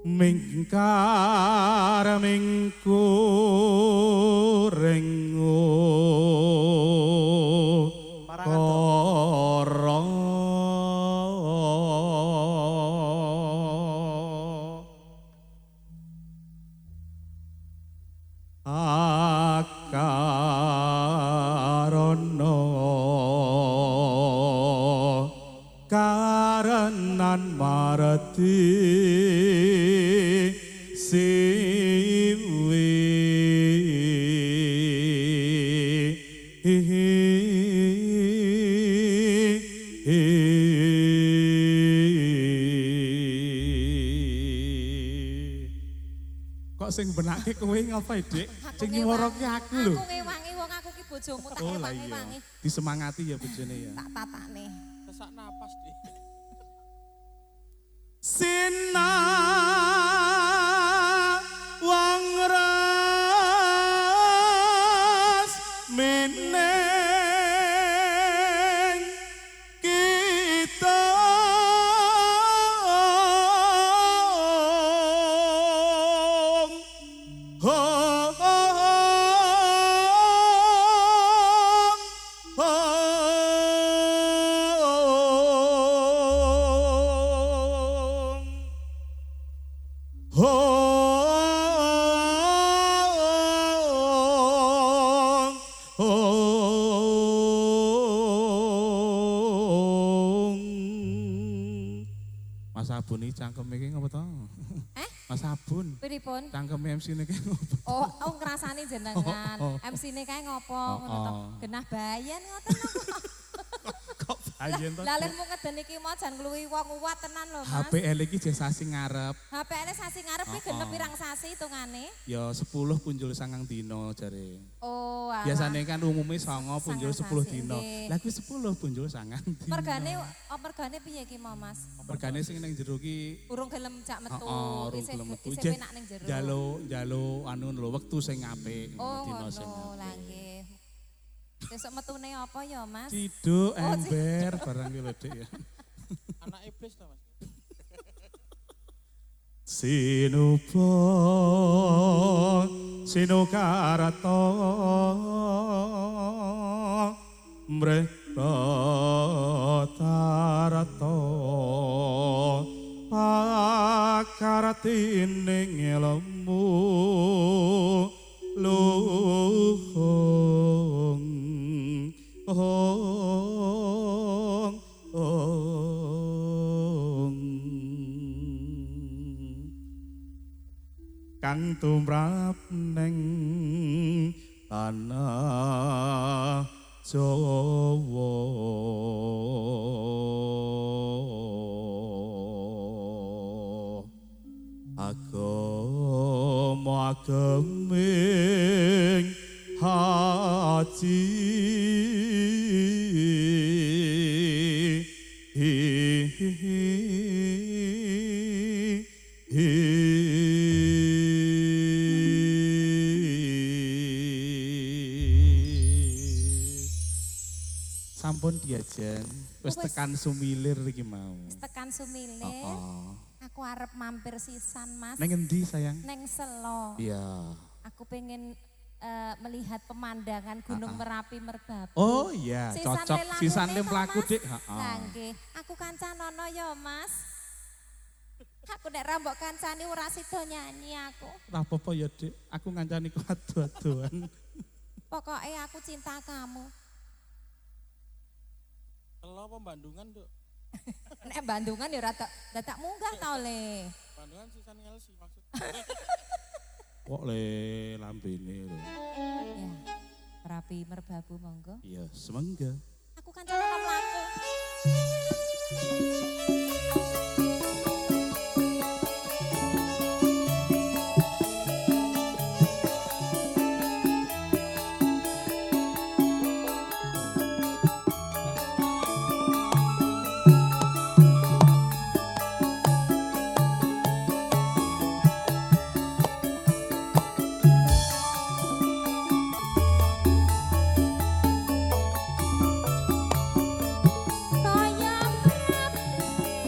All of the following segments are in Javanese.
Mingkar mingkuring kara akarana karenan marti siwi. Kok sing benake kowe ngapa, Dik? Sing nyuwara ki aku lho. Aku ngewangi wong aku ki bojomu tak ewangi-wangi. Disemangati ya bojone ya. Tak tatakne. Sesak napas, Dik. Sina wang ras meneng kita Mas Abun iki cangkeme iki ngopo to? Eh? Mas Abun. Pripun? Cangkeme MC-ne iki ngopo? Oh, oh ngrasani jenengan. MC-ne kae ngopo ngono to? Genah bayen ngoten kok. Kok bayen to? Lah lehmu ngeden iki mau jan ngluwi wong uwat tenan lho, Mas. HPL iki jek sasi ngarep. HPL sasi ngarep iki genep pirang sasi hitungane? Ya 10 punjul 9 dina jare. Oh, alah. Biasane kan umume 9 punjul 10 dina. Lah kuwi 10 punjul 9 dina. Mergane oh, mergane piye iki mau, Mas? Mergane sing ning jero ki urung gelem cak metu, isih penak ning jero. Njaluk anu lho wektu sing apik, dina sing apik. Lah nggih. Besok metune apa ya, Mas? Ciduk, ember, barang ki lho, Dik ya. Anak iblis to, Mas. Sinuba sinukarata mreh batarata pakartining ilmu luhung ong ong kang tumrap neng tanah Jawa agama ageming haji. Sampun diajen, wis tekan Sumilir iki mau. Wis tekan Sumilir. Aku arep mampir sisan, Mas. Neng endi, sayang? Neng Selo. Iya. Aku pengen melihat pemandangan Gunung Merapi Merbabu. Oh iya, cocok. Sisan le mlaku, Dik. Heeh. Lah nggih, aku kancanono ya, Mas. Aku nek ra mbok kancani ora sida nyanyi aku. Ora apa-apa ya, Dik. Aku ngancani ku adu-aduan. Pokoke aku cinta kamu. Selo apa Bandungan, Duk? Nek Bandungan ya ora tak munggah ta, Le. Bandungan sisan ngelsi maksud. Kok le lambene lho. Ya. Merapi Merbabu monggo. Iya, semangga. Aku kancane mlaku. Kaya Merapi.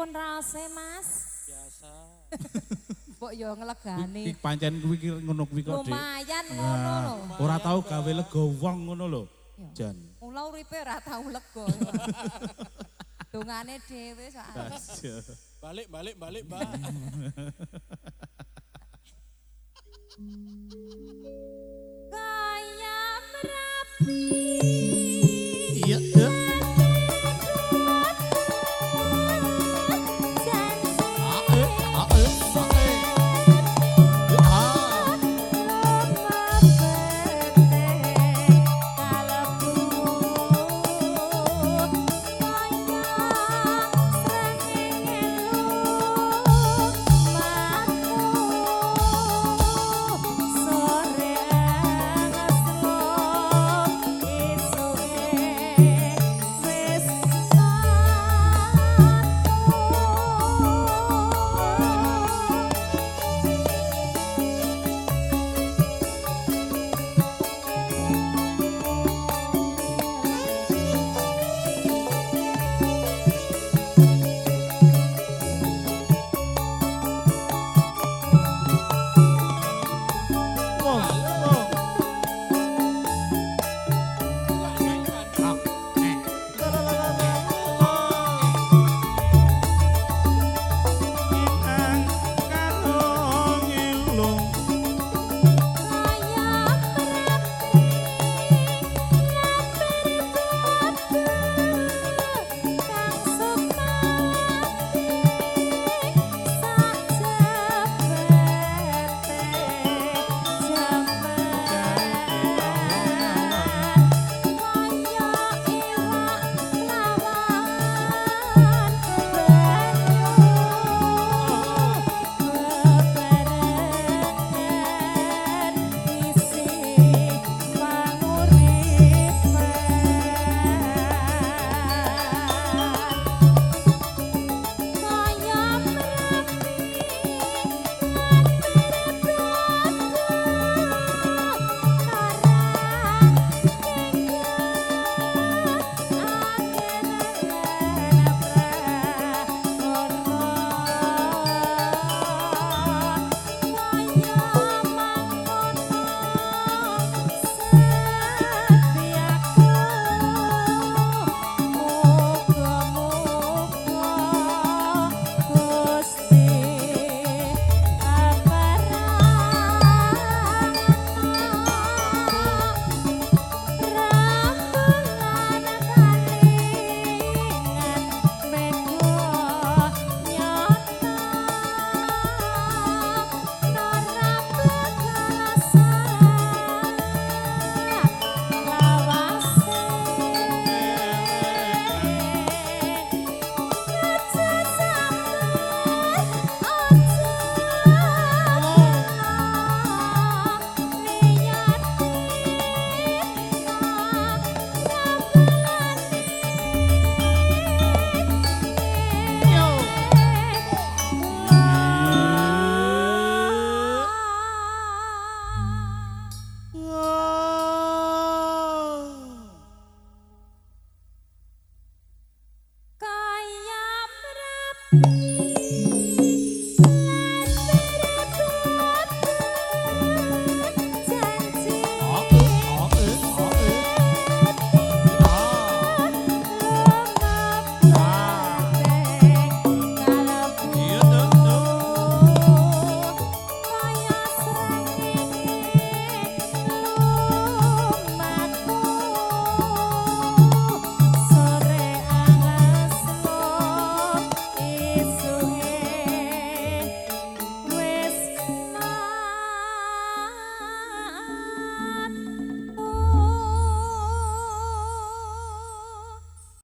Pripun raose, Mas? Biasa. Mbok yo nglegani. Iki pancen kuwi ki ngono kuwi kok, Dik. Lumayan ngono lho. Ora tau gawe lega wong ngono lho. Jan. Mula uripe ora tau lega. Dongane dhewe soalnya. Balik, balik, balik, Mbak. Kaya merapi. Iya, iya. Kaya merapi.